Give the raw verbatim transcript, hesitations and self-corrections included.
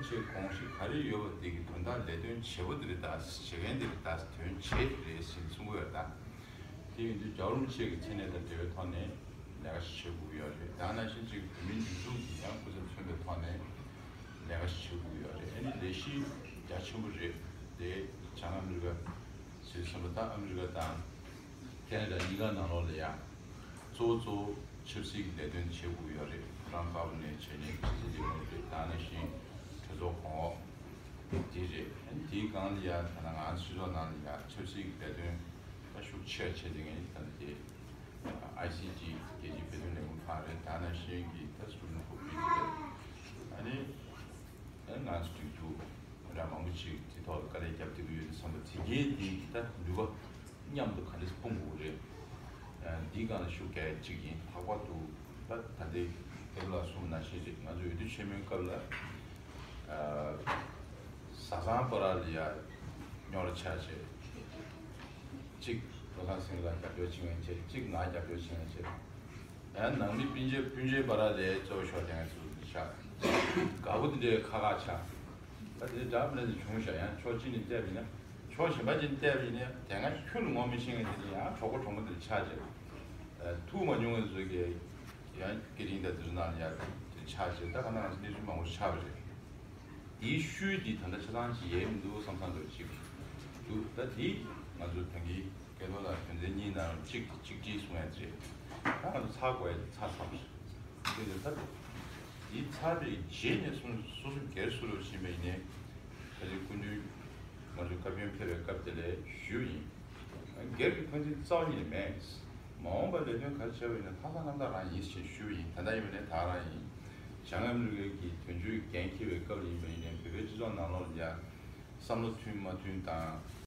ཆེ་དགོངས་གཞི་ག་རེ་ཡོད་པ་དེ་གི་དོན་དག་ལས་དོན་བྱེད་པོ་དེ་རེད་ད། བྱེད་མཁན་དེ་རེད་ད། དོན་བྱེད་རེད་ཟེར་གསུང་གི་ཡོད་ད། དེ་ཡིན་དུས་རྒྱལ་བ་རིན་པོ་ཆེ་གི་མཚན་གནས་དང་འབྲེལ་བའི་ཐོག་ནས་ལས་ཀ་ཞིག་བྱེད་དགོས་ཀྱི་ཡོད་རེད། ད་ནང་བཞིན་ཅིག་བོད་མིའི་སྒྲིག་འཛུགས་ཀྱི་ཡང་སྐུ་ཚབ་མཚོན་པའི་ཐོག་ནས་ལས་ཀ་ཞིག་བྱེད་དགོས་ཀྱི་ཡོད་རེད། ཨ་ནི་ལས་གཞི་རྒྱ་ཆེན་པོ་རེད་དེ། བྱང་ཨ་མི་རི་ཀ་ཟེར་བསམ་པ་ད་ཨ་མི་རི་ཀ་དང་ཁེ་ན་ཌ་གཉིས་ཀ་ནང་ལོགས་ལ་ཡང་གཙོ་བོ་གཙོ་བོ་ཆབ་སྲིད་ཀྱི་ལས་དོན་བྱེད་དགོས་ཡོད་རེད། ཁོ་རང་ཀ་བ་ནེ་བྱས་ནས་ཕྱི་སྲིད་ལས་ཁུངས་རེད། ད་ནང་བཞིན་གྲོས་ཚོགས་གོང་འོག་འདི་རེད། དེའི་སྒང་ལ་ཡང་ད་ནང་ང་ཚོ་སྤྱི་ཚོགས་ནང་ལ་ཡང་ཆབ་སྲིད་ཀྱི་ལས་དོན་ད་ཤུགས་ཆེ་བྱས་ཏེ་ངས་ད་ལྟ་དེ་ཨའི་སི་ཊི་རྒྱལ་སྤྱིའི་བོད་དོན་ལས་ཁུངས་ཁག་རེད། ད་ནང་བཞིན་གྱི་ད་སུ་པྲིམ་ཁོར་བྷིལ་རེད། ཨ་ནི། ཨ་ང་ཚོ་སྒྲིག་འཛུགས་ར་མང་པོ་ཅིག་དེ་ཐོག་ལ་དཀའ་ལས་བརྒྱབ་བསྡད་ཀྱི་ཡོད་དུས་ཙམ་པ་དེ་གའི་དེ་ད་ནུས་པ་མཉམ་དུ་ག་འདྲས་སྤུངས་དགོས་རེད། ཨ་འདིའི་སྒང་ལ་ཤུགས་རྒྱག་ཡ་གཅིག་ཡིན། ལྷག་པར་དུ་ད་ད་ལྟའི་སྐལ་བཟང་ལགས་གསུངས་ནང་བཞིན་རེད། ང་ཚོ་འོས་བསྡུ་ཆེན་མོའི་སྐབས་ལ་ཨ་བཟའ་ཚང་བར་ལ་ཡ་རྙོག་དྲ་ཆགས་བྱས། གཅིག་བློ་བཟང་སེང་གེ་ལ་རྒྱབ་སྐྱོར་བྱེད་མཁན་བྱས། གཅིག་ང་རྒྱབ་སྐྱོར་བྱེད་མཁན་བྱས། ཡང་ནང་མི་སྤུན་མཆེད་སྤུན་མཆེད་བར་ལ་གཙོ་བོ་ཤོར་ཡང་ཚུལ་འདི་ཆགས། དགའ་པོ་འདི་འདྲའི་ཁ་ཁ་ཆགས། ད་དེ་འདྲ་འདྲ་འདི་བྱུང་ཤག་ཡང་ཕྱོགས་གཅིག་ནས་བལྟས་པ་ཡིན་ན། ཕྱོགས་གཞན་པ་ཅིག་ནས་བལྟས་པ་ཡིན་ན་དེ་སྔ་ཁྱོན་ནས་ངོ་མི་ཤེས་མཁན་དེ་ཚོ་ཡང་གྲོགས་པོ་གྲོགས་མོ་འདིར་ཆགས་བྱས། ཐུག་མ་མྱོང་མཁན་ཚོ་གིས་ཡང་དེ་རིང་ད་དེ་ཚོ་ནང་ལ་ཡར་དེ་ཆགས་བྱས། ད་ག་ནང་གནས་ཚུལ་མང་པོ་ཆགས་པ་རེད། དེའི་ཤུལ་འདི་ད་ལྟ་ཆ་ཚང་ཅིག་ཡལ་མི་འདུག་བསམ་བསམ་འདྲ་ཅིག་འདུག་ད་འདི་ང་ཚོ་ད་གིན་སྐལ་རྡོར་དང་དོན་ཚན་གཉིས་ནང་གཅིག་གཅིག་སྒྲིལ་གསུང་ཡ་རེད། ད་ང་ཚོ་ཚར་དགོས་ཡ་ཚར་ཚར་བ་རེད། དེ་ད་འདི་ཚར་བའི་རྗེས་ནས་སོ་སོ་སོ་སྒེར་སུ་རུ་ཕྱིན་པ་ཡིན་ནའི་ད་ཅིག་སྐུ་མདུན་ང་ཚོ་བཀའ་བཀྱོན་ཕེབས་པའི་སྐབས་དེ་ལ་ཞུས་ཡིན། སྒེར་གྱི་འཁོན་འཛིན་རྩ་བ་ཉིད་ནས་མེད། མ་འོངས་པར་ལས་དོན་ག་རེ་བྱས་པ་ཡིན་ན་ལྷག་བསམ་རྣམ་དག་རང་ཡིན་ཞེས་ཞུས་པ་ཡིན། ད་ལྟ་ཡིན་པ་ནས་ད་རང་ཡིན། བྱང་ཨ་མི་རི་ཀའི་གི་དོན་གཅོད་འགན་འཁྱེར་བའི་སྐབས་ལ་ཡིན་པ་ཡིན་ནའི་བོད་པའི་སྤྱི་ཚོགས་ནང་ལོགས་ལ་ཡ་བསམ་བློ་མཐུན་མ་མཐུན་དང་